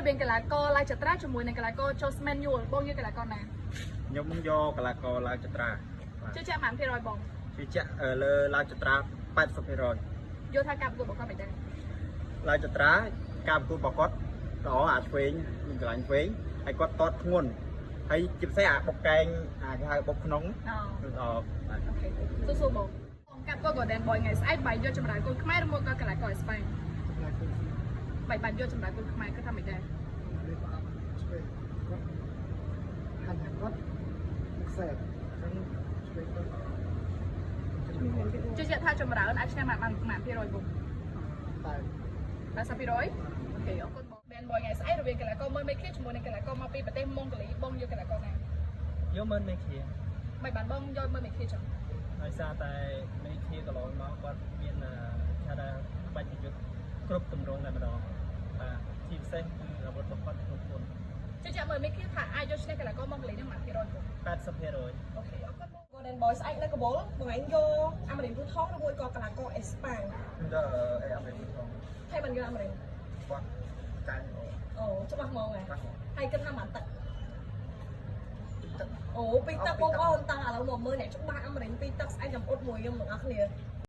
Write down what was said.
វាងកីឡាករឡាចត្រាជាមួយនឹងកីឡាករ Jose Manuel បងយកកីឡាករណា ខ្ញុំយកកីឡាករឡាវចត្រាបាទ ជឿជាក់ប៉ុន្មានភាគរយបង ជឿជាក់លើឡាវចត្រា80% យល់ថាការប្រកួតរបស់គាត់មិនដែរ ឡាវចត្រាការប្រកួតរបស់គាត់ល្អអាឆ្វេងមានកន្លែងឆ្វេងហើយគាត់តតធ្ងន់ហើយជាពិសេសអាបុកកែងអាគេហៅបុកក្នុង អូ ល្អបាទ OK ស៊ូៗបងបងកាប់ក៏ Golden Boy ថ្ងៃស្អែកបាយយកចម្រើយកូនខ្មែរឬមួយក៏កីឡាករអេស្ប៉ាញ ចម្លើយគឺ បាយបានយកចម្រើយកូនខ្មែរគាត់ថាមិនដែរ លេខអត់ឆ្វេងគាត់ហាញ់គាត់ខ្សែអញ្ចឹងឆ្វេងគាត់ ជឿជាក់ថាចម្រើនអាចឈ្នះបានប៉ុន្មានភាគរយបង តែ 80% OK អរគុណបង Golden Boy ថ្ងៃស្អែករវាងកីឡាករមើលមេឃាជាមួយនឹងកីឡាករមកពីប្រទេសម៉ុងហ្គូលីបងយកកីឡាករណា យកមើលមេឃា បាយបានបងយកមើលមេឃាចឹង ដោយសារតែមេឃាកន្លងមកគាត់មានថាថាក្បាច់ប្រយុទ្ធគ្រប់ទម្រង់តែម្ដងបាទជាពិសេសគឺអាវុធរបស់គាត់ក្នុងខ្លួន ជឿជាក់មើលមេឃាថាអាចយកឈ្នះកីឡាករម៉ុងហ្គូលីនឹងប៉ុន្មានភាគរយបង 80% OK អរគុណបង Golden Boy ស្អែកនៅកបលបងឯងយកអាមេរិកពូថងឬមួយក៏កីឡាករអេស្ប៉ាញ ដល់អេអាមេរិកផង ហើយបានយកអាមេរិក គាត់កែង អូច្បាស់ហ្មងហ៎ បាទ ហើយគិតថាមិនទឹកអូពីរទឹកបងប្អូនតើឥឡូវមកមើលអ្នកច្បាស់អាមេរិកពីរទឹកស្អែកខ្ញុំអ៊ុតមួយខ្ញុំទាំងអស់គ្នា